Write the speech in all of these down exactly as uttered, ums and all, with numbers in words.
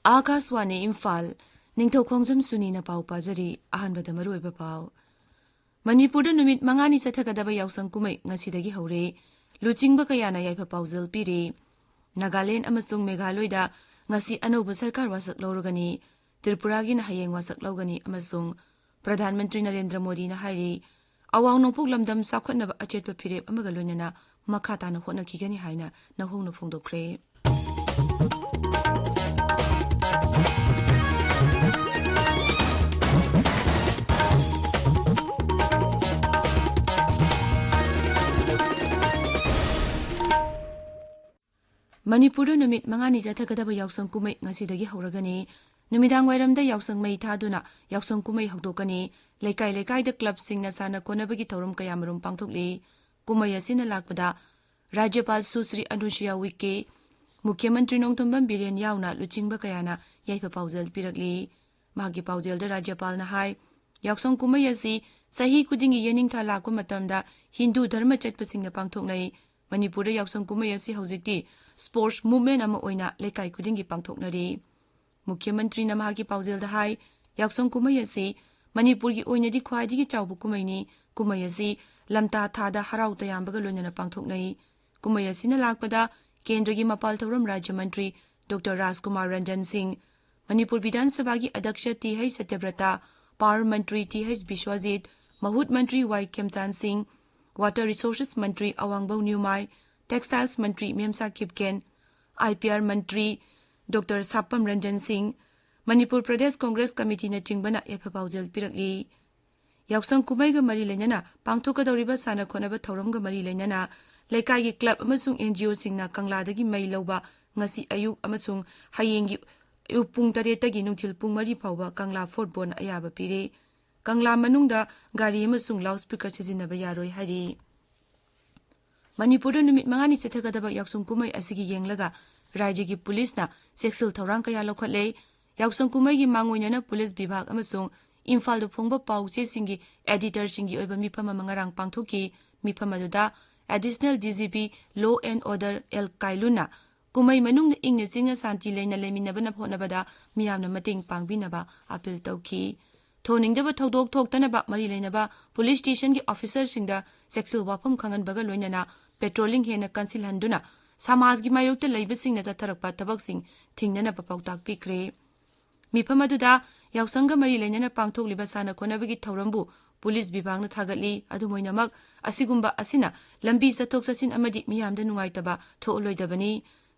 ꯑꯥꯀꯥꯁꯋꯥꯅꯤ ꯏꯝꯐꯥꯜ, ꯅꯤꯡꯊꯧꯈꯣꯡꯖꯝ ꯁꯨꯅꯤꯅ ꯄꯥꯎ ꯄꯥꯖꯔꯤ꯫ ꯑꯍꯥꯟꯕꯗ ꯃꯔꯨꯑꯣꯏꯕ ꯄꯥꯎ꯫ ꯃꯅꯤꯄꯨꯔꯗ ꯅꯨꯃꯤꯠ ꯃꯉꯥꯅꯤ ꯆꯠꯊꯒꯗꯕ ꯌꯥꯎꯁꯪ ꯀꯨꯝꯍꯩ ꯉꯁꯤꯗꯒꯤ ꯍꯧꯔꯦ꯫ ꯂꯨꯆꯤꯡꯕ ꯀꯌꯥꯅ ꯌꯥꯏꯐ ꯄꯥꯎꯖꯦꯜ ꯄꯤꯔꯤ꯫ ꯅꯥꯒꯥꯂꯦꯟꯗ ꯑꯃꯁꯨꯡ ꯃꯦꯘꯥꯂꯣꯏꯗ ꯉꯁꯤ ꯑꯅꯧꯕ ꯁꯔꯀꯥꯔ ꯋꯥꯁꯛ ꯂꯧꯔꯒꯅꯤ꯫ ꯇ꯭ꯔꯤꯄꯨꯔꯥꯒꯤꯅ ꯍꯌꯦꯡ ꯋꯥꯁꯛ ꯂꯧꯒꯅꯤ ꯑꯃꯁꯨꯡ ꯄ꯭ꯔꯙꯥꯟ ꯃꯟꯇ꯭ꯔꯤ ꯅꯔꯦꯟꯗ꯭ꯔ ꯃꯣꯗꯤꯅ ꯍꯥꯏꯔꯤ, ꯑꯋꯥꯡ ꯅꯣꯡꯄꯣꯛ ꯂꯝꯗꯝ ꯆꯥꯎꯈꯠꯅꯕ ꯑꯆꯦꯠꯄ ꯐꯤꯔꯦꯞ ꯑꯃꯒ ꯂꯣꯏꯅꯅ ꯃꯈꯥ ꯇꯥꯅ ꯍꯣꯠꯅꯈꯤꯒꯅꯤ ꯍꯥꯏꯅ ꯅꯧꯍꯧꯅ ꯐꯣꯡꯗꯣꯛꯈ꯭ꯔꯦ꯫ ꯃꯅꯤꯄꯨꯔꯗ ꯅꯨꯃꯤꯠ ꯃꯉꯥꯅꯤ ꯆꯠꯊꯒꯗꯕ ꯌꯥꯎꯁꯪ ꯀꯨꯝꯍꯩ ꯉꯁꯤꯗꯒꯤ ꯍꯧꯔꯒꯅꯤ꯫ ꯅꯨꯃꯤꯗꯥꯡ ꯋꯥꯏꯔꯝꯗ ꯌꯥꯎꯁꯪ ꯃꯩ ꯊꯥꯗꯨꯅ ꯌꯥꯎꯁꯪ ꯀꯨꯝꯍꯩ ꯍꯧꯗꯣꯛꯀꯅꯤ꯫ ꯂꯩꯀꯥꯏ ꯂꯩꯀꯥꯏꯗ ꯀ꯭ꯂꯕꯁꯤꯡꯅ ꯁꯥꯟꯅ ꯈꯣꯠꯅꯕꯒꯤ ꯊꯧꯔꯝ ꯀꯌꯥꯃꯔꯨꯝ ꯄꯥꯡꯊꯣꯛꯂꯤ꯫ ꯀꯨꯝꯍꯩ ꯑꯁꯤꯅ ꯂꯥꯛꯄꯗ ꯔꯥꯖ꯭ꯌꯄꯥꯜ ꯁꯨꯁ꯭ꯔꯤ ꯑꯅꯨꯁꯨꯌꯥ ꯎꯏꯀꯦ, ꯃꯨꯈ꯭ꯌ ꯃꯟꯇ꯭ꯔꯤ ꯅꯣꯡꯊꯣꯝꯕꯝ ꯕꯤꯔꯦꯟ ꯌꯥꯎꯅ ꯂꯨꯆꯤꯡꯕ ꯀꯌꯥꯅ ꯌꯥꯏꯐ ꯄꯥꯎꯖꯦꯜ ꯄꯤꯔꯛꯂꯤ꯫ ꯃꯍꯥꯛꯀꯤ ꯄꯥꯎꯖꯦꯜꯗ ꯔꯥꯖ꯭ꯌꯄꯥꯜꯅ ꯍꯥꯏ, ꯌꯥꯎꯁꯪ ꯀꯨꯝꯍꯩ ꯑꯁꯤ ꯆꯍꯤ ꯈꯨꯗꯤꯡꯒꯤ ꯌꯦꯅꯤꯡꯊꯥ ꯂꯥꯛꯄ ꯃꯇꯝꯗ ꯍꯤꯟꯗꯨ ꯙꯔꯃ ꯆꯠꯄꯁꯤꯡꯅ ꯄꯥꯡꯊꯣꯛꯅꯩ꯫ ꯃꯅꯤꯄꯨꯔꯗ ꯌꯥꯎꯁꯪ ꯀꯨꯝꯍꯩ ꯑꯁꯤ ꯍꯧꯖꯤꯛꯇꯤ sports movement ꯑꯃ ꯑꯣꯏꯅ ꯂꯩꯀꯥꯏ ꯈꯨꯗꯤꯡꯒꯤ ꯄꯥꯡꯊꯣꯛꯅꯔꯤ꯫ ꯃꯨꯈ꯭ꯌ ꯃꯟꯇ꯭ꯔꯤꯅ ꯃꯍꯥꯛꯀꯤ ꯄꯥꯎꯖꯦꯜꯗ ꯍꯥꯏ, ꯌꯥꯎꯁꯪ ꯀꯨꯝꯍꯩ ꯑꯁꯤ ꯃꯅꯤꯄꯨꯔꯒꯤ ꯑꯣꯏꯅꯗꯤ ꯈ꯭ꯋꯥꯏꯗꯒꯤ ꯆꯥꯎꯕ ꯀꯨꯝꯍꯩꯅꯤ꯫ ꯀꯨꯝꯍꯩ ꯑꯁꯤ ꯂꯝꯇꯥ ꯊꯥꯗ ꯍꯔꯥꯎ ꯇꯌꯥꯝꯕꯒ ꯂꯣꯏꯅꯅ ꯄꯥꯡꯊꯣꯛꯅꯩ꯫ ꯀꯨꯝꯍꯩ ꯑꯁꯤꯅ ꯂꯥꯛꯄꯗ ꯀꯦꯟꯗ꯭ꯔꯒꯤ ꯃꯄꯥꯜ ꯊꯧꯔꯝ ꯔꯥꯖ꯭ꯌ ꯃꯟꯇ꯭ꯔꯤ ꯗꯣꯛꯇꯔ ꯔꯥꯖꯀꯨꯃꯥꯔ ꯔꯟꯖꯟ ꯁꯤꯡ, ꯃꯅꯤꯄꯨꯔ ꯕꯤꯙꯥꯟ ꯁꯚꯥꯒꯤ ꯑꯗ꯭ꯌꯛꯁ ꯇꯤ ꯍꯩꯆ ꯁꯇ꯭ꯌꯕ꯭ꯔꯇ, power ꯃꯟꯇ꯭ꯔꯤ ꯇꯤ ꯍꯩꯆ ꯕꯤꯁ꯭ꯋꯖꯤꯠ, ꯃꯍꯨꯠ ꯃꯟꯇ꯭ꯔꯤ ꯋꯥꯏ ꯈꯦꯝꯆꯥꯟ ꯁꯤꯡ, water resources ꯃꯟꯇ꯭ꯔꯤ ꯑꯋꯥꯡꯕꯧ ꯅ꯭ꯌꯨꯃꯥꯏ, textiles ꯃꯟꯇ꯭ꯔꯤ ꯃꯦꯝꯁꯥ ꯈꯤꯞꯀꯦꯟ, IPR ꯃꯟꯇ꯭ꯔꯤ ꯗꯣꯛꯇꯔ ꯁꯥꯄꯝ ꯔꯟꯖꯟ ꯁꯤꯡ, ꯃꯅꯤꯄꯨꯔ ꯄ꯭ꯔꯗꯦꯁ ꯀꯣꯡꯒ꯭ꯔꯦꯁ ꯀꯃꯤꯇꯤꯅꯆꯤꯡꯕꯅ ꯌꯥꯏꯐ ꯄꯥꯎꯖꯦꯜ ꯄꯤꯔꯛꯂꯤ꯫ ꯌꯥꯎꯁꯪ ꯀꯨꯝꯍꯩꯒ ꯃꯔꯤ ꯂꯩꯅꯅ ꯄꯥꯡꯊꯣꯛꯀꯗꯧꯔꯤꯕ ꯁꯥꯟꯅ ꯈꯣꯠꯅꯕ ꯊꯧꯔꯝꯒ ꯃꯔꯤ ꯂꯩꯅꯅ ꯂꯩꯀꯥꯏꯒꯤ ꯀ꯭ꯂꯕ ꯑꯃꯁꯨꯡ NGOꯁꯤꯡꯅ ꯀꯪꯂꯥꯗꯒꯤ ꯃꯩ ꯂꯧꯕ ꯉꯁꯤ ꯑꯌꯨꯛ ꯑꯃꯁꯨꯡ ꯍꯌꯦꯡꯒꯤ ꯑꯌꯨꯛ ꯄꯨꯡ ꯇꯔꯦꯠꯇꯒꯤ ꯅꯨꯡꯊꯤꯜ ꯄꯨꯡ ꯃꯔꯤ ꯐꯥꯎꯕ ꯀꯪꯂꯥ ꯐꯣꯔꯠ ꯕꯣꯟ ꯑꯌꯥꯕ ꯄꯤꯔꯦ꯫ ꯀꯪꯂꯥ ꯃꯅꯨꯡꯗ ꯒꯥꯔꯤ ꯑꯃꯁꯨꯡ loudspeaker ꯁꯤꯖꯤꯟꯅꯕ ꯌꯥꯔꯣꯏ ꯍꯥꯏꯔꯤ꯫ ꯃꯅꯤꯄꯨꯔꯗ ꯅꯨꯃꯤꯠ ꯃꯉꯥꯅꯤ ꯆꯠꯊꯒꯗꯕ ꯌꯥꯎꯁꯪ ꯀꯨꯝꯍꯩ ꯑꯁꯤꯒꯤ ꯌꯦꯡꯂꯒ ꯔꯥꯖ꯭ꯌꯒꯤ ꯄꯨꯂꯤꯁꯅ ꯆꯦꯛꯁꯤꯜ ꯊꯧꯔꯥꯡ ꯀꯌꯥ ꯂꯧꯈꯠꯂꯦ꯫ ꯌꯥꯎꯁꯪ ꯀꯨꯝꯍꯩꯒꯤ ꯃꯥꯡꯑꯣꯏꯅꯅ ꯄꯨꯂꯤꯁ ꯕꯤꯚꯥꯒ ꯑꯃꯁꯨꯡ ꯏꯝꯐꯥꯜꯗ ꯐꯣꯡꯕ ꯄꯥꯎ ꯆꯦꯁꯤꯡꯒꯤ editorꯁꯤꯡꯒꯤ ꯑꯣꯏꯕ ꯃꯤꯐꯝ ꯑꯃ ꯉꯔꯥꯡ ꯄꯥꯡꯊꯣꯛꯈꯤ꯫ ꯃꯤꯐꯝ ꯑꯗꯨꯗ Additional DGP Law and Order L ꯀꯥꯏꯂꯨꯅ ꯀꯨꯝꯍꯩ ꯃꯅꯨꯡꯗ ꯏꯪꯅ ꯆꯤꯛꯅ ꯁꯥꯟꯇꯤ ꯂꯩꯅ ꯂꯩꯃꯤꯟꯅꯕꯅ ꯍꯣꯠꯅꯕꯗ ꯃꯤꯌꯥꯝꯅ ꯃꯇꯦꯡ ꯄꯥꯡꯕꯤꯅꯕ ꯑꯥꯄꯤꯜ ꯇꯧꯈꯤ꯫ ꯊꯣꯛꯅꯤꯡꯗꯕ ꯊꯧꯗꯣꯛ ꯊꯣꯛꯇꯅꯕ ꯃꯔꯤ ꯂꯩꯅꯕ ꯄꯨꯂꯤꯁ ꯁ꯭ꯇꯦꯁꯟꯒꯤ ꯑꯣꯐꯤꯁꯔꯁꯤꯡꯗ ꯆꯦꯛꯁꯤꯜ ꯋꯥꯐꯝ ꯈꯪꯍꯟꯕꯒ ꯂꯣꯏꯅꯅ ꯄꯦꯇ꯭ꯔꯣꯂꯤꯡ ꯍꯦꯟꯅ ꯀꯟꯁꯤꯜꯍꯟꯗꯨꯅ ꯁꯃꯥꯖꯒꯤ ꯃꯥꯌꯣꯛꯇ ꯂꯩꯕꯁꯤꯡꯅ ꯆꯠꯊꯔꯛꯄ ꯊꯕꯛꯁꯤꯡ ꯊꯤꯡꯅꯅꯕ ꯄꯥꯎꯇꯥꯛ ꯄꯤꯈ꯭ꯔꯦ꯫ ꯃꯤꯐꯝ ꯑꯗꯨꯗ ꯌꯥꯎꯁꯪꯒ ꯃꯔꯤ ꯂꯩꯅꯅ ꯄꯥꯡꯊꯣꯛꯂꯤꯕ ꯁꯥꯟꯅ ꯈꯣꯠꯅꯕꯒꯤ ꯊꯧꯔꯝꯕꯨ ꯄꯨꯂꯤꯁ ꯕꯤꯚꯥꯒꯅ ꯊꯥꯒꯠꯂꯤ꯫ ꯑꯗꯨꯝ ꯑꯣꯏꯅꯃꯛ, ꯑꯁꯤꯒꯨꯝꯕ ꯑꯁꯤꯅ ꯂꯝꯕꯤ ꯆꯠꯊꯣꯛ ꯆꯠꯁꯤꯟ ꯑꯃꯗꯤ ꯃꯤꯌꯥꯝꯗ ꯅꯨꯡꯉꯥꯏꯇꯕ ꯊꯣꯛꯍꯜꯂꯣꯏꯗꯕꯅꯤ꯫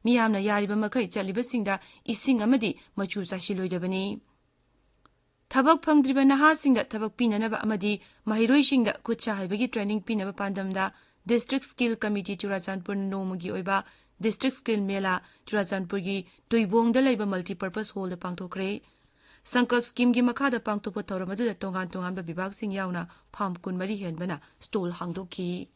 ꯃꯤꯌꯥꯝꯅ ꯌꯥꯔꯤꯕ ꯃꯈꯩ ꯆꯠꯂꯤꯕꯁꯤꯡꯗ ꯏꯁꯤꯡ ꯑꯃꯗꯤ ꯃꯆꯨ ꯆꯥꯏꯁꯤꯜꯂꯣꯏꯗꯕꯅꯤ꯫ ꯊꯕꯛ ꯐꯪꯗ꯭ꯔꯤꯕ ꯅꯍꯥꯁꯤꯡꯗ ꯊꯕꯛ ꯄꯤꯅꯅꯕ ꯑꯃꯗꯤ ꯃꯍꯩꯔꯣꯏꯁꯤꯡꯗ ꯈꯨꯠ ꯁꯥ ꯍꯩꯕꯒꯤ training ꯄꯤꯅꯕ ꯄꯥꯟꯗꯝꯗ District Skill Committee ꯆꯨꯔꯥꯆꯥꯟꯄꯨꯔ ꯅꯣꯡꯃꯒꯤ ꯑꯣꯏꯕ District Skill Mela ꯆꯨꯔꯥꯆꯥꯟꯄꯨꯔꯒꯤ ꯇꯨꯏꯕꯣꯡꯗ ꯂꯩꯕ multipurpose hallꯗ ꯄꯥꯡꯊꯣꯛꯈ꯭ꯔꯦ꯫ ꯁꯪꯀꯜꯞ schemeꯒꯤ ꯃꯈꯥꯗ ꯄꯥꯡꯊꯣꯛꯄ ꯊꯧꯔꯝ ꯑꯗꯨꯗ ꯇꯣꯉꯥꯟ ꯇꯣꯉꯥꯟꯕ ꯕꯤꯚꯥꯒꯁꯤꯡ ꯌꯥꯎꯅ ꯐꯥꯝ ꯀꯨꯟꯃꯔꯤ ꯍꯦꯟꯕꯅ stall ꯍꯥꯡꯗꯣꯛꯈꯤ꯫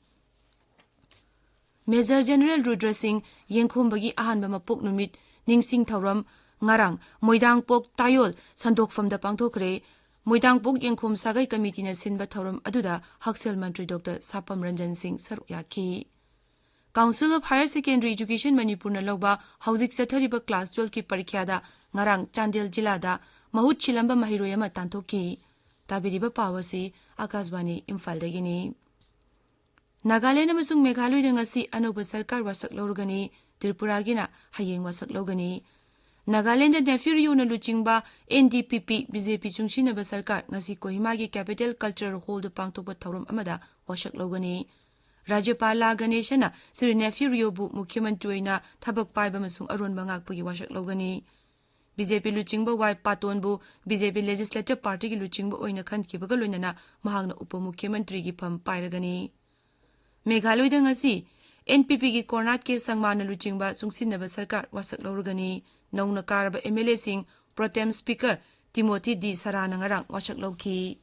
Major General ꯔꯨꯗ꯭ꯔ ꯁꯤꯡ ꯌꯦꯡꯈꯣꯝꯕꯒꯤ ꯑꯍꯥꯟꯕ ꯃꯄꯣꯛ ꯅꯨꯃꯤꯠ ꯅꯤꯡꯁꯤꯡ ꯊꯧꯔꯝ ꯉꯔꯥꯡ ꯃꯣꯏꯗꯥꯡꯄꯣꯛ ꯇꯥꯌꯣꯜ ꯁꯟꯗꯣꯛꯐꯝꯗ ꯄꯥꯡꯊꯣꯛꯈ꯭ꯔꯦ꯫ ꯃꯣꯏꯗꯥꯡꯄꯣꯛ ꯌꯦꯡꯈꯣꯝ ꯁꯥꯒꯩ ꯀꯃꯤꯇꯤꯅ ꯁꯤꯟꯕ ꯊꯧꯔꯝ ꯑꯗꯨꯗ ꯍꯛꯁꯦꯜ ꯃꯟꯇ꯭ꯔꯤ ꯗꯣꯛꯇꯔ ꯁꯥꯄꯝ ꯔꯟꯖꯟ ꯁꯤꯡ ꯁꯔꯨꯛ ꯌꯥꯈꯤ꯫ Council of Higher Secondary Education ꯃꯅꯤꯄꯨꯔꯅ ꯂꯧꯕ ꯍꯧꯖꯤꯛ ꯆꯠꯊꯔꯤꯕ class twelveꯀꯤ ꯄꯔꯤꯈ꯭ꯌꯥꯗ ꯉꯔꯥꯡ ꯆꯥꯟꯗꯦꯜ ꯖꯤꯂꯥꯗ ꯃꯍꯨꯠ ꯁꯤꯜꯂꯝꯕ ꯃꯍꯩꯔꯣꯏ ꯑꯃ ꯇꯥꯟꯊꯣꯛꯈꯤ꯫ ꯇꯥꯕꯤꯔꯤꯕ ꯄꯥꯎ ꯑꯁꯤ ꯑꯀꯥꯁꯕꯥꯅꯤ ꯏꯝꯐꯥꯜꯗꯒꯤꯅꯤ꯫ ꯅꯥꯒꯥꯂꯦꯟ ꯑꯃꯁꯨꯡ ꯃꯦꯘꯥꯂꯣꯏꯗ ꯉꯁꯤ ꯑꯅꯧꯕ ꯁꯔꯀꯥꯔ ꯋꯥꯁꯛ ꯂꯧꯔꯒꯅꯤ꯫ ꯇ꯭ꯔꯤꯄꯨꯔꯥꯒꯤꯅ ꯍꯌꯦꯡ ꯋꯥꯁꯛ ꯂꯧꯒꯅꯤ꯫ ꯅꯥꯒꯥꯂꯦꯟꯗ ꯅꯦꯐ꯭ꯌꯨ ꯔꯤꯑꯣꯅ ꯂꯨꯆꯤꯡꯕ NDPP BJP ꯆꯨꯡꯁꯤꯟꯅꯕ ꯁꯔꯀꯥꯔ ꯉꯁꯤ ꯀꯣꯍꯤꯃꯥꯒꯤ Capital Cultural Hallꯗ ꯄꯥꯡꯊꯣꯛꯄ ꯊꯧꯔꯝ ꯑꯃꯗ ꯋꯥꯁꯛ ꯂꯧꯒꯅꯤ꯫ ꯔꯥꯖ꯭ꯌꯄꯥꯜ ꯂꯥ ꯒꯅꯦꯁꯟꯅ ꯁ꯭ꯔꯤ ꯅꯦꯐ꯭ꯌꯨ ꯔꯤꯑꯣꯕꯨ ꯃꯨꯈ꯭ꯌ ꯃꯟꯇ꯭ꯔꯤ ꯑꯣꯏꯅ ꯊꯕꯛ ꯄꯥꯏꯕ ꯑꯃꯁꯨꯡ ꯑꯔꯣꯟꯕ ꯉꯥꯛꯄꯒꯤ ꯋꯥꯁꯛ ꯂꯧꯒꯅꯤ꯫ BJP ꯂꯨꯆꯤꯡꯕ ꯋꯥꯏ ꯄꯥꯇꯣꯟꯕꯨ BJP Legislature Partyꯒꯤ ꯂꯨꯆꯤꯡꯕ ꯑꯣꯏꯅ ꯈꯟꯈꯤꯕꯒ ꯂꯣꯏꯅꯅ ꯃꯍꯥꯛꯅ ꯎꯄ ꯃꯨꯈ꯭ꯌ ꯃꯟꯇ꯭ꯔꯤꯒꯤ ꯐꯝ ꯄꯥꯏꯔꯒꯅꯤ꯫ ꯃꯦꯘꯥꯂꯣꯏꯗ ꯉꯁꯤ NPPꯒꯤ ꯀꯣꯔꯅꯥꯠ ꯀꯦ ꯁꯪꯃꯥꯅ ꯂꯨꯆꯤꯡꯕ ꯆꯨꯡꯁꯤꯟꯅꯕ ꯁꯔꯀꯥꯔ ꯋꯥꯁꯛ ꯂꯧꯔꯒꯅꯤ꯫ ꯅꯧꯅ ꯀꯥꯔꯕ MLAꯁꯤꯡ pro tem speaker ꯇꯤꯃꯣꯊꯤ ꯗꯤ ꯁꯔꯥꯅ ꯉꯔꯥꯡ ꯋꯥꯁꯛ ꯂꯧꯈꯤ꯫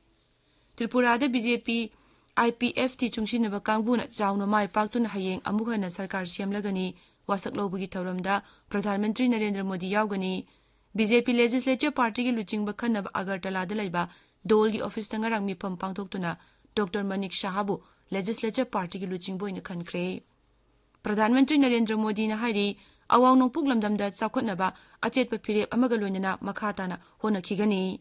ꯇ꯭ꯔꯤꯄꯨꯔꯥꯗ BJP IPFT ꯆꯨꯡꯁꯤꯟꯅꯕ ꯀꯥꯡꯕꯨꯅ ꯆꯥꯎꯅ ꯃꯥꯏ ꯄꯥꯛꯇꯨꯅ ꯍꯌꯦꯡ ꯑꯃꯨꯛ ꯍꯟꯅ ꯁꯔꯀꯥꯔ ꯁꯦꯝꯂꯒꯅꯤ꯫ ꯋꯥꯁꯛ ꯂꯧꯕꯒꯤ ꯊꯧꯔꯝꯗ ꯄ꯭ꯔꯙꯥꯟ ꯃꯟꯇ꯭ꯔꯤ ꯅꯔꯦꯟꯗ꯭ꯔ ꯃꯣꯗꯤ ꯌꯥꯎꯒꯅꯤ꯫ BJP Legislature Partyꯒꯤ ꯂꯨꯆꯤꯡꯕ ꯈꯟꯅꯕ ꯑꯒꯔꯇꯂꯥꯗ ꯂꯩꯕ ꯗꯣꯜꯒꯤ ꯑꯣꯐꯤꯁꯇ ꯉꯔꯥꯡ ꯃꯤꯐꯝ ꯄꯥꯡꯊꯣꯛꯇꯨꯅ ꯗꯣꯛꯇꯔ ꯃꯅꯤꯛ ꯁꯍꯥꯕꯨ Legislature Partyꯒꯤ ꯂꯨꯆꯤꯡꯕ ꯑꯣꯏꯅ ꯈꯟꯈ꯭ꯔꯦ꯫ ꯄ꯭ꯔꯙꯥꯟ ꯃꯟꯇ꯭ꯔꯤ ꯅꯔꯦꯟꯗ꯭ꯔ ꯃꯣꯗꯤꯅ ꯍꯥꯏꯔꯤ, ꯑꯋꯥꯡ ꯅꯣꯡꯄꯣꯛ ꯂꯝꯗꯝꯗ ꯆꯥꯎꯈꯠꯅꯕ ꯑꯆꯦꯠꯄ ꯐꯤꯔꯦꯞ ꯑꯃꯒ ꯂꯣꯏꯅꯅ ꯃꯈꯥ ꯇꯥꯅ ꯍꯣꯠꯅꯈꯤꯒꯅꯤ꯫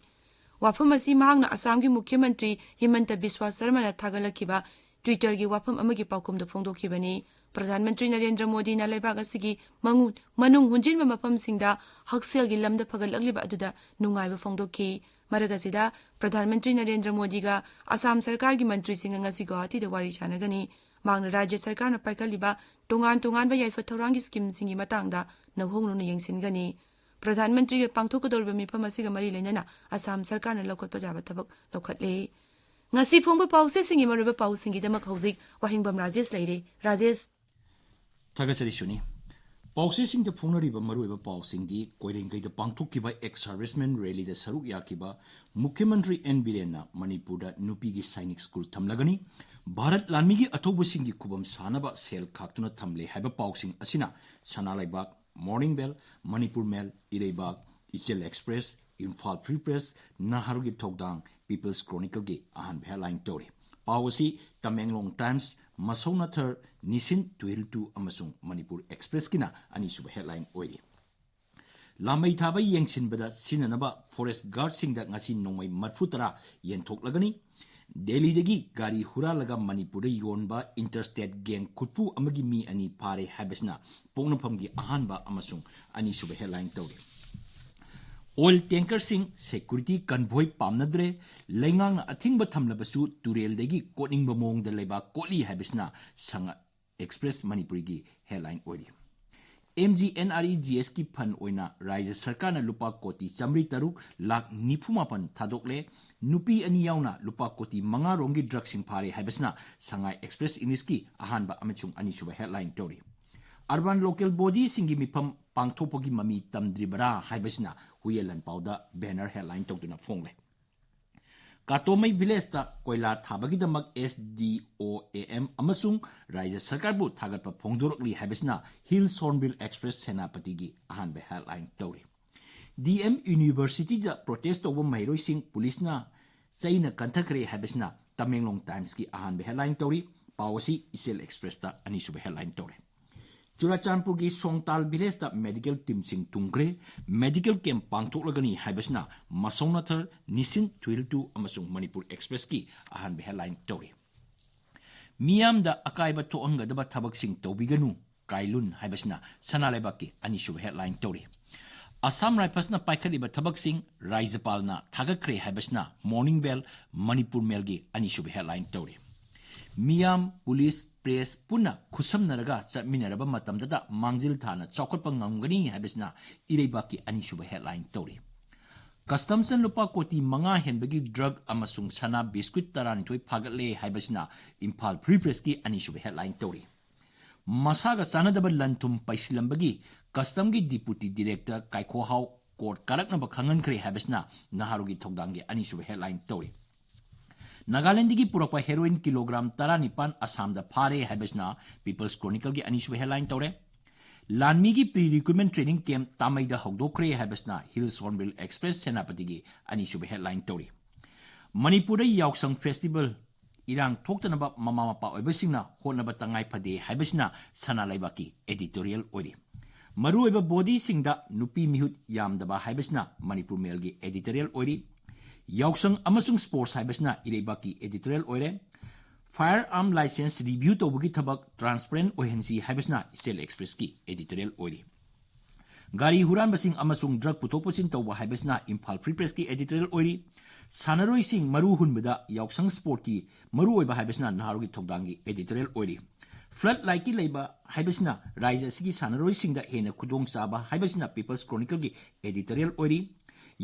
ꯋꯥꯐꯝ ꯑꯁꯤ ꯃꯍꯥꯛꯅ ꯑꯁꯥꯝꯒꯤ ꯃꯨꯈ꯭ꯌ ꯃꯟꯇ꯭ꯔꯤ ꯍꯤꯃꯟꯇ ꯕꯤꯁ꯭ꯋꯥ ꯁꯔꯃꯅ ꯊꯥꯒꯠꯂꯛꯈꯤꯕ Twitter-ꯒꯤ ꯋꯥꯐꯝ ꯑꯃꯒꯤ ꯄꯥꯎꯈꯨꯝꯗ ꯐꯣꯡꯗꯣꯛꯈꯤꯕꯅꯤ꯫ ꯄ꯭ꯔꯙꯥꯟ ꯃꯟꯇ꯭ꯔꯤ ꯅꯔꯦꯟꯗ꯭ꯔ ꯃꯣꯗꯤꯅ ꯂꯩꯕꯥꯛ ꯑꯁꯤꯒꯤ ꯃꯉꯨ-, ꯃꯅꯨꯡ ꯍꯨꯟꯖꯤꯟꯕ ꯃꯐꯝꯁꯤꯡꯗ ꯍꯛꯁꯦꯜꯒꯤ ꯂꯝꯗ ꯐꯒꯠꯂꯛꯂꯤꯕ ꯑꯗꯨꯗ ꯅꯨꯡꯉꯥꯏꯕ ꯐꯣꯡꯗꯣꯛꯈꯤ꯫ ꯃꯔꯛ ꯑꯁꯤꯗ, ꯄ꯭ꯔꯙꯥꯟ ꯃꯟꯇ꯭ꯔꯤ ꯅꯔꯦꯟꯗ꯭ꯔ ꯃꯣꯗꯤꯒ ꯑꯁꯥꯝ ꯁꯔꯀꯥꯔꯒꯤ ꯃꯟꯇ꯭ꯔꯤꯁꯤꯡꯒ ꯉꯁꯤ ꯒꯨꯋꯥꯍꯥꯇꯤꯗ ꯋꯥꯔꯤ ꯁꯥꯟꯅꯒꯅꯤ꯫ ꯃꯍꯥꯛꯅ ꯔꯥꯖ꯭ꯌ ꯁꯔꯀꯥꯔꯅ ꯄꯥꯏꯈꯠꯂꯤꯕ ꯇꯣꯉꯥꯟ ꯇꯣꯉꯥꯟꯕ ꯌꯥꯏꯐ ꯊꯧꯔꯥꯡꯒꯤ scheme-ꯁꯤꯡꯒꯤ ꯃꯇꯥꯡꯗ ꯅꯧꯍꯧꯅꯅ ꯌꯦꯡꯁꯤꯟꯒꯅꯤ꯫ ꯄ꯭ꯔꯙꯥꯟ ꯃꯟꯇ꯭ꯔꯤꯒ ꯄꯥꯡꯊꯣꯛꯀꯗꯧꯔꯤꯕ ꯃꯤꯐꯝ ꯑꯁꯤꯒ ꯃꯔꯤ ꯂꯩꯅꯅ ꯑꯁꯥꯝ ꯁꯔꯀꯥꯔꯅ ꯂꯧꯈꯠꯄ ꯌꯥꯕ ꯊꯕꯛ ꯂꯧꯈꯠꯂꯦ꯫ ꯉꯁꯤ ꯐꯣꯡꯕ ꯄꯥꯎꯆꯦꯁꯤꯡꯒꯤ ꯃꯔꯨꯑꯣꯏꯕ ꯄꯥꯎꯁꯤꯡꯒꯤꯗꯃꯛ ꯍꯧꯖꯤꯛ ꯋꯥꯍꯦꯡꯕꯝ ꯔꯥꯖꯦꯁ ꯂꯩꯔꯦ꯫ ꯔꯥꯖꯦꯁ꯫ ꯊꯥꯒꯠꯆꯔꯤ ꯁꯨꯅꯤ꯫ ꯄꯥꯎꯆꯦꯁꯤꯡꯗ ꯐꯣꯡꯅꯔꯤꯕ ꯃꯔꯨꯑꯣꯏꯕ ꯄꯥꯎꯁꯤꯡꯗꯤ ꯀꯣꯏꯔꯦꯡꯒꯩꯗ ꯄꯥꯡꯊꯣꯛꯈꯤꯕ ex serviceman rally-ꯗ ꯁꯔꯨꯛ ꯌꯥꯈꯤꯕ ꯃꯨꯈ꯭ꯌ ꯃꯟꯇ꯭ꯔꯤ ꯑꯦꯟ ꯕꯤꯔꯦꯟꯅ ꯃꯅꯤꯄꯨꯔꯗ ꯅꯨꯄꯤꯒꯤ ꯁꯥꯏꯅꯤꯛ ꯁ꯭ꯀꯨꯜ ꯊꯝꯂꯒꯅꯤ, ꯚꯥꯔꯠ ꯂꯥꯟꯃꯤꯒꯤ ꯑꯊꯧꯕꯁꯤꯡꯒꯤ ꯈꯨꯕꯝ ꯁꯥꯅꯕ ꯁꯦꯜ ꯈꯥꯛꯇꯨꯅ ꯊꯝꯂꯦ ꯍꯥꯏꯕ ꯄꯥꯎꯁꯤꯡ ꯑꯁꯤꯅ ꯁꯅꯥ ꯂꯩꯕꯥꯛ, Morning Bell, Manipur Mail, ꯏꯔꯩꯕꯥꯛ, ꯏꯆꯦꯜ Express, Imphal Free Press, ꯅꯍꯥꯔꯣꯜꯒꯤ ꯊꯧꯗꯥꯡ, People's Chronicle-ꯒꯤ ꯑꯍꯥꯟꯕ headline ꯇꯧꯔꯤ꯫ ꯄꯥꯎ ꯑꯁꯤ ꯇꯃꯦꯡꯂꯣꯡ Times, ꯃꯁꯧꯅꯊꯔ, ꯅꯤꯁꯤꯟ ꯇꯨꯍꯤꯜꯇꯨ ꯑꯃꯁꯨꯡ ꯃꯅꯤꯄꯨꯔ Express-ꯀꯤꯅ ꯑꯅꯤꯁꯨꯕ headline ꯑꯣꯏꯔꯤ꯫ ꯂꯥꯃꯩ ꯊꯥꯕ ꯌꯦꯡꯁꯤꯟꯕꯗ ꯁꯤꯖꯤꯟꯅꯅꯕ forest guard-ꯁꯤꯡꯗ ꯉꯁꯤ ꯅꯣꯡꯃꯩ ꯃꯔꯤꯐꯨ ꯇꯔꯥ ꯌꯦꯟꯊꯣꯛꯂꯒꯅꯤ꯫ ꯗꯦꯜꯂꯤꯗꯒꯤ ꯒꯥꯔꯤ ꯍꯨꯔꯥꯜꯂꯒ ꯃꯅꯤꯄꯨꯔꯗ ꯌꯣꯟꯕ inter-state gang ꯈꯨꯠꯄꯨ ꯑꯃꯒꯤ ꯃꯤ ꯑꯅꯤ ꯐꯥꯔꯦ ꯍꯥꯏꯕꯁꯤꯅ ꯄꯣꯛꯅꯐꯝꯒꯤ ꯑꯍꯥꯟꯕ ꯑꯃꯁꯨꯡ ꯑꯅꯤꯁꯨꯕ headline ꯇꯧꯔꯤ꯫ Oil tanker-ꯁꯤꯡ security convoy ꯄꯥꯝꯅꯗ꯭ꯔꯦ, ꯂꯩꯉꯥꯛꯅ ꯑꯊꯤꯡꯕ ꯊꯝꯂꯕꯁꯨ ꯇꯨꯔꯦꯜꯗꯒꯤ ꯀꯣꯠꯅꯤꯡꯕ ꯃꯑꯣꯡꯗ ꯂꯩꯕꯥꯛ ꯀꯣꯠꯂꯤ ꯍꯥꯏꯕꯁꯤꯅ ꯁꯉꯥꯏ Express ꯃꯅꯤꯄꯨꯔꯤꯒꯤ headline ꯑꯣꯏꯔꯤ꯫ MGNREGS-ꯀꯤ fund ꯑꯣꯏꯅ ꯔꯥꯖ꯭ꯌ ꯁꯔꯀꯥꯔꯅ ꯂꯨꯄꯥ ꯀꯣꯇꯤ ꯆꯥꯃꯔꯤ ꯇꯔꯨꯛ ꯂꯥꯈ ꯅꯤꯐꯨ ꯃꯥꯄꯟ ꯊꯥꯗꯣꯛꯂꯦ꯫ ꯅꯨꯄꯤ ꯑꯅꯤ ꯌꯥꯎꯅ ꯂꯨꯄꯥ ꯀꯣꯇꯤ ꯃꯉꯥ ꯔꯣꯝꯒꯤ drug-ꯁꯤꯡ ꯐꯥꯔꯦ ꯍꯥꯏꯕꯁꯤꯅ ꯁꯉꯥꯏ Express English-ꯀꯤ ꯑꯍꯥꯟꯕ ꯑꯃꯁꯨꯡ ꯑꯅꯤꯁꯨꯕ headline ꯇꯧꯔꯤ꯫ Urban local body-ꯁꯤꯡꯒꯤ ꯃꯤꯐꯝ ꯄꯥꯡꯊꯣꯛꯄꯒꯤ ꯃꯃꯤ ꯇꯝꯗ꯭ꯔꯤꯕꯔꯥ ꯍꯥꯏꯕꯁꯤꯅ ꯍꯨꯏꯌꯦꯟ ꯂꯥꯟꯄꯥꯎꯗ banner headline ꯇꯧꯗꯨꯅ ꯐꯣꯡꯂꯦ꯫ ꯀꯥꯇꯣꯃꯩ village-ꯇ ꯀꯣꯏꯂꯥ ꯊꯥꯕꯒꯤꯗꯃꯛ SDOAM ꯑꯃꯁꯨꯡ ꯔꯥꯖ꯭ꯌ ꯁꯔꯀꯥꯔꯕꯨ ꯊꯥꯒꯠꯄ ꯐꯣꯡꯗꯣꯔꯛꯂꯤ ꯍꯥꯏꯕꯁꯤꯅ Hills Hornbill Express ꯁꯦꯅꯥꯄꯇꯤꯒꯤ ꯑꯍꯥꯟꯕ headline ꯇꯧꯔꯤ꯫ DM University-ꯗ protest ꯇꯧꯕ ꯃꯍꯩꯔꯣꯏꯁꯤꯡ ꯄꯨꯂꯤꯁꯅ ꯆꯩꯅ ꯀꯟꯊꯈ꯭ꯔꯦ ꯍꯥꯏꯕꯁꯤꯅ ꯇꯃꯦꯡꯂꯣꯡ Times-ꯀꯤ ꯑꯍꯥꯟꯕ headline ꯇꯧꯔꯤ꯫ ꯄꯥꯎ ꯑꯁꯤ ꯏꯆꯦꯜ Express-ꯇ ꯑꯅꯤꯁꯨꯕ headline ꯇꯧꯔꯦ꯫ ꯆꯨꯔꯥꯆꯥꯟꯄꯨꯔꯒꯤ ꯁꯣꯡꯇꯥꯜ ꯚꯤꯂꯦꯖꯇ ꯃꯦꯗꯤꯀꯦꯜ ꯇꯤꯝꯁꯤꯡ ꯊꯨꯡꯈ꯭ꯔꯦ꯫ ꯃꯦꯗꯤꯀꯦꯜ ꯀꯦꯝꯞ ꯄꯥꯡꯊꯣꯛꯂꯒꯅꯤ ꯍꯥꯏꯕꯁꯤꯅ ꯃꯁꯧꯅꯊꯔ, ꯅꯤꯁꯤꯟ ꯊꯨꯏꯜꯇꯨ ꯑꯃꯁꯨꯡ ꯃꯅꯤꯄꯨꯔ ꯑꯦꯛꯁꯄ꯭ꯔꯦꯁꯀꯤ ꯑꯍꯥꯟꯕ ꯍꯦꯗꯂꯥꯏꯟ ꯇꯧꯔꯤ꯫ ꯃꯤꯌꯥꯝꯗ ꯑꯀꯥꯏꯕ ꯊꯣꯛꯍꯟꯒꯗꯕ ꯊꯕꯛꯁꯤꯡ ꯇꯧꯕꯤꯒꯅꯨ, ꯀꯥꯏꯂꯨꯟ ꯍꯥꯏꯕꯁꯤꯅ ꯁꯅꯥ ꯂꯩꯕꯥꯛꯀꯤ ꯑꯅꯤꯁꯨꯕ ꯍꯦꯗꯂꯥꯏꯟ ꯇꯧꯔꯤ꯫ ꯑꯁꯥꯝ ꯔꯥꯏꯐꯜꯁꯅ ꯄꯥꯏꯈꯠꯂꯤꯕ ꯊꯕꯛꯁꯤꯡ ꯔꯥꯖ꯭ꯌꯄꯥꯜꯅ ꯊꯥꯒꯠꯈ꯭ꯔꯦ ꯍꯥꯏꯕꯁꯤꯅ ꯃꯣꯔꯅꯤꯡ ꯕꯦꯜ, ꯃꯅꯤꯄꯨꯔ ꯃꯦꯜꯒꯤ ꯑꯅꯤꯁꯨꯕ ꯍꯦꯗꯂꯥꯏꯟ ꯇꯧꯔꯤ꯫ ꯃꯤꯌꯥꯝ, ꯄꯨꯂꯤꯁ, ꯄ꯭ꯔꯦꯁ ꯄꯨꯟꯅ ꯈꯨꯠꯁꯝꯅꯔꯒ ꯆꯠꯃꯤꯟꯅꯔꯕ ꯃꯇꯝꯗꯇ ꯃꯥꯡꯖꯤꯜ ꯊꯥꯅ ꯆꯥꯎꯈꯠꯄ ꯉꯝꯒꯅꯤ ꯍꯥꯏꯕꯁꯤꯅ ꯏꯔꯩꯕꯥꯛꯀꯤ ꯑꯅꯤꯁꯨꯕ ꯍꯦꯗꯂꯥꯏꯟ ꯇꯧꯔꯤ꯫ ꯀꯁꯇꯝꯁꯅ ꯂꯨꯄꯥ ꯀꯣꯇꯤ ꯃꯉꯥ ꯍꯦꯟꯕꯒꯤ ꯗ꯭ꯔꯒ ꯑꯃꯁꯨꯡ ꯁꯅꯥ ꯕꯤꯁꯀ꯭ꯋꯤꯠ ꯇꯔꯥꯅꯤꯊꯣꯏ ꯐꯥꯒꯠꯂꯦ ꯍꯥꯏꯕꯁꯤꯅ ꯏꯝꯐꯥꯜ ꯐ꯭ꯔꯤ ꯄ꯭ꯔꯦꯁꯀꯤ ꯑꯅꯤꯁꯨꯕ ꯍꯦꯗꯂꯥꯏꯟ ꯇꯧꯔꯤ꯫ ꯃꯁꯥꯒ ꯆꯥꯟꯅꯗꯕ ꯂꯟ ꯊꯨꯝ ꯄꯩꯁꯤꯜꯂꯝꯕꯒꯤ ꯀꯁꯇꯝꯒꯤ ꯗꯤꯄꯨꯇꯤ ꯗꯤꯔꯦꯛꯇꯔ ꯀꯥꯏꯈꯣꯍꯥꯎ ꯀꯣꯔꯠ ꯀꯥꯔꯛꯅꯕ ꯈꯪꯍꯟꯈ꯭ꯔꯦ ꯍꯥꯏꯕꯁꯤꯅ ꯅꯍꯥꯔꯣꯜꯒꯤ ꯊꯧꯗꯥꯡꯒꯤ ꯑꯅꯤꯁꯨꯕ ꯍꯦꯗꯂꯥꯏꯟ ꯇꯧꯔꯤ꯫ ꯅꯥꯒꯥꯂꯦꯟꯗꯒꯤ ꯄꯨꯔꯛꯄ ꯍꯦꯔꯣꯏꯟ ꯀꯤꯂꯣꯒ꯭ꯔꯥꯝ ꯇꯔꯥꯅꯤꯄꯥꯟ ꯑꯁꯥꯝꯗ ꯐꯥꯔꯦ ꯍꯥꯏꯕꯁꯤꯅ ꯄꯤꯄꯜꯁ ꯀ꯭ꯔꯣꯅꯤꯀꯜꯒꯤ ꯑꯅꯤꯁꯨꯕ ꯍꯦꯗꯂꯥꯏꯟ ꯇꯧꯔꯦ꯫ ꯂꯥꯟꯃꯤꯒꯤ ꯄ꯭ꯔꯤ ꯔꯤꯀ꯭ꯔꯨꯠꯃꯦꯟ ꯇ꯭ꯔꯦꯅꯤꯡ ꯀꯦꯝꯞ ꯇꯥꯃꯩꯗ ꯍꯧꯗꯣꯛꯈ꯭ꯔꯦ ꯍꯥꯏꯕꯁꯤꯅ ꯍꯤꯜꯁ ꯍꯣꯔꯟꯕꯤꯜ ꯑꯦꯛꯁꯄ꯭ꯔꯦꯁ ꯁꯦꯅꯥꯄꯇꯤꯒꯤ ꯑꯅꯤꯁꯨꯕ ꯍꯦꯗꯂꯥꯏꯟ ꯇꯧꯔꯤ꯫ ꯃꯅꯤꯄꯨꯔꯗ ꯌꯥꯎꯁꯪ ꯐꯦꯁꯇꯤꯚꯦꯜ ꯏꯔꯥꯡ ꯊꯣꯛꯇꯅꯕ ꯃꯃꯥ ꯃꯄꯥ ꯑꯣꯏꯕꯁꯤꯡꯅ ꯍꯣꯠꯅꯕ ꯇꯉꯥꯏ ꯐꯗꯦ ꯍꯥꯏꯕꯁꯤꯅ ꯁꯅꯥ ꯂꯩꯕꯥꯛꯀꯤ ꯑꯦꯗꯤꯇꯣꯔꯤꯌꯦꯜ ꯑꯣꯏꯔꯤ꯫ ꯃꯔꯨꯑꯣꯏꯕ ꯕꯣꯗꯤꯁꯤꯡꯗ ꯅꯨꯄꯤ ꯃꯤꯍꯨꯠ ꯌꯥꯝꯗꯕ ꯍꯥꯏꯕꯁꯤꯅ ꯃꯅꯤꯄꯨꯔ ꯃꯦꯜꯒꯤ ꯑꯦꯗꯤꯇꯣꯔꯤꯌꯦꯜ ꯑꯣꯏꯔꯤ꯫ ꯌꯥꯎꯁꯪ ꯑꯃꯁꯨꯡ ꯁ꯭ꯄꯣꯔꯠꯁ ꯍꯥꯏꯕꯁꯤꯅ ꯏꯔꯩꯕꯥꯛꯀꯤ ꯑꯦꯗꯤꯇꯣꯔꯤꯌꯦꯜ ꯑꯣꯏꯔꯦ꯫ ꯐꯥꯌꯔ ꯑꯥꯔꯝ ꯂꯥꯏꯁꯦꯟꯁ ꯔꯤꯚ꯭ꯌꯨ ꯇꯧꯕꯒꯤ ꯊꯕꯛ ꯇ꯭ꯔꯥꯟꯁꯄꯔꯦꯟꯠ ꯑꯣꯏꯍꯟꯁꯤ ꯍꯥꯏꯕꯁꯤꯅ ꯏꯆꯦꯜ ꯑꯦꯛꯁꯄ꯭ꯔꯦꯁꯀꯤ ꯑꯦꯗꯤꯇꯣꯔꯤꯌꯦꯜ ꯑꯣꯏꯔꯤ꯫ ꯒꯥꯔꯤ ꯍꯨꯔꯥꯟꯕꯁꯤꯡ ꯑꯃꯁꯨꯡ ꯗ꯭ꯔꯒ ꯄꯨꯊꯣꯛ ꯄꯨꯁꯤꯟ ꯇꯧꯕ ꯍꯥꯏꯕꯁꯤꯅ ꯏꯝꯐꯥꯜ ꯐ꯭ꯔꯤ ꯄ꯭ꯔꯦꯁꯀꯤ ꯑꯦꯗꯤꯇꯣꯔꯤꯌꯦꯜ ꯑꯣꯏꯔꯤ꯫ ꯁꯥꯟꯅꯔꯣꯏꯁꯤꯡ ꯃꯔꯨ ꯍꯨꯟꯕꯗ ꯌꯥꯎꯁꯪ ꯁ꯭ꯄꯣꯔꯠꯀꯤ ꯃꯔꯨꯑꯣꯏꯕ ꯍꯥꯏꯕꯁꯤꯅ ꯅꯍꯥꯔꯣꯜꯒꯤ ꯊꯧꯗꯥꯡꯒꯤ ꯑꯦꯗꯤꯇꯣꯔꯤꯌꯦꯜ ꯑꯣꯏꯔꯤ꯫ ꯐ꯭ꯂꯠ ꯂꯥꯏꯠꯀꯤ ꯂꯩꯕ ꯍꯥꯏꯕꯁꯤꯅ ꯔꯥꯖ꯭ꯌ ꯑꯁꯤꯒꯤ ꯁꯥꯟꯅꯔꯣꯏꯁꯤꯡꯗ ꯍꯦꯟꯅ ꯈꯨꯗꯣꯡꯆꯥꯕ ꯍꯥꯏꯕꯁꯤꯅ ꯄꯤꯄꯜꯁ ꯀ꯭ꯔꯣꯅꯤꯀꯜꯒꯤ ꯑꯦꯗꯤꯇꯣꯔꯤꯌꯦꯜ ꯑꯣꯏꯔꯤ꯫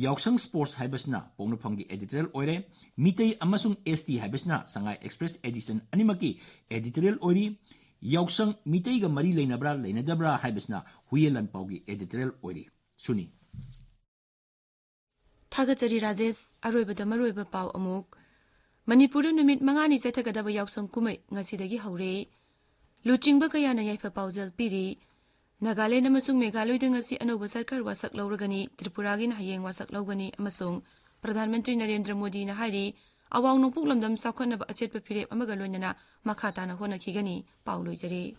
ꯌꯥꯎꯁꯪ ꯁ꯭ꯄꯣꯔꯠꯁ ꯍꯥꯏꯕꯁꯤꯅ ꯄꯣꯛꯅꯐꯝꯒꯤ ꯑꯦꯗꯤꯇꯣꯔꯤꯌꯦꯜ ꯑꯣꯏꯔꯦ꯫ ꯃꯤꯇꯩ ꯑꯃꯁꯨꯡ ꯑꯦꯁ ꯇꯤ ꯍꯥꯏꯕꯁꯤꯅ ꯁꯉꯥꯏ ꯑꯦꯛꯁꯄ꯭ꯔꯦꯁ ꯑꯦꯗꯤꯁꯟ ꯑꯅꯤꯃꯛꯀꯤ ꯑꯦꯗꯤꯇꯣꯔꯤꯌꯦꯜ ꯑꯣꯏꯔꯤ꯫ ꯌꯥꯎꯁꯪ ꯃꯤꯇꯩꯒ ꯃꯔꯤ ꯂꯩꯅꯕ꯭ꯔꯥ ꯂꯩꯅꯗꯕ꯭ꯔꯥ ꯍꯥꯏꯕꯁꯤꯅ ꯍꯨꯏꯌꯦꯟ ꯂꯥꯟꯄꯥꯎꯒꯤ ꯑꯦꯗꯤꯇꯣꯔꯤꯌꯦꯜ ꯑꯣꯏꯔꯤ꯫ ꯁꯨꯅꯤ꯫ ꯊꯥꯒꯠꯆꯔꯤ ꯔꯥꯖꯦꯁ꯫ ꯑꯔꯣꯏꯕꯗ ꯃꯔꯨꯑꯣꯏꯕ ꯄꯥꯎ ꯑꯃꯨꯛ꯫ ꯃꯅꯤꯄꯨꯔꯗ ꯅꯨꯃꯤꯠ ꯃꯉꯥꯅꯤ ꯆꯠꯊꯒꯗꯕ ꯌꯥꯎꯁꯪ ꯀꯨꯝꯍꯩ ꯉꯁꯤꯗꯒꯤ ꯍꯧꯔꯦ꯫ ꯂꯨꯆꯤꯡꯕ ꯀꯌꯥꯅ ꯌꯥꯏꯐ ꯄꯥꯎꯖꯦꯜ ꯄꯤꯔꯤ꯫ ꯅꯥꯒꯥꯂꯦꯟ ꯑꯃꯁꯨꯡ ꯃꯦꯘꯥꯂꯣꯏꯗ ꯉꯁꯤ ꯑꯅꯧꯕ ꯁꯔꯀꯥꯔ ꯋꯥꯁꯛ ꯂꯧꯔꯒꯅꯤ꯫ ꯇ꯭ꯔꯤꯄꯨꯔꯥꯒꯤꯅ ꯍꯌꯦꯡ ꯋꯥꯁꯛ ꯂꯧꯒꯅꯤ ꯑꯃꯁꯨꯡ ꯄ꯭ꯔꯙꯥꯟ ꯃꯟꯇ꯭ꯔꯤ ꯅꯔꯦꯟꯗ꯭ꯔ ꯃꯣꯗꯤꯅ ꯍꯥꯏꯔꯤ, ꯑꯋꯥꯡ ꯅꯣꯡꯄꯣꯛ ꯂꯝꯗꯝ ꯆꯥꯎꯈꯠꯅꯕ ꯑꯆꯦꯠꯄ ꯐꯤꯔꯦꯞ ꯑꯃꯒ ꯂꯣꯏꯅꯅ ꯃꯈꯥ ꯇꯥꯅ ꯍꯣꯠꯅꯈꯤꯒꯅꯤ꯫ ꯄꯥꯎ ꯂꯣꯏꯖꯔꯦ꯫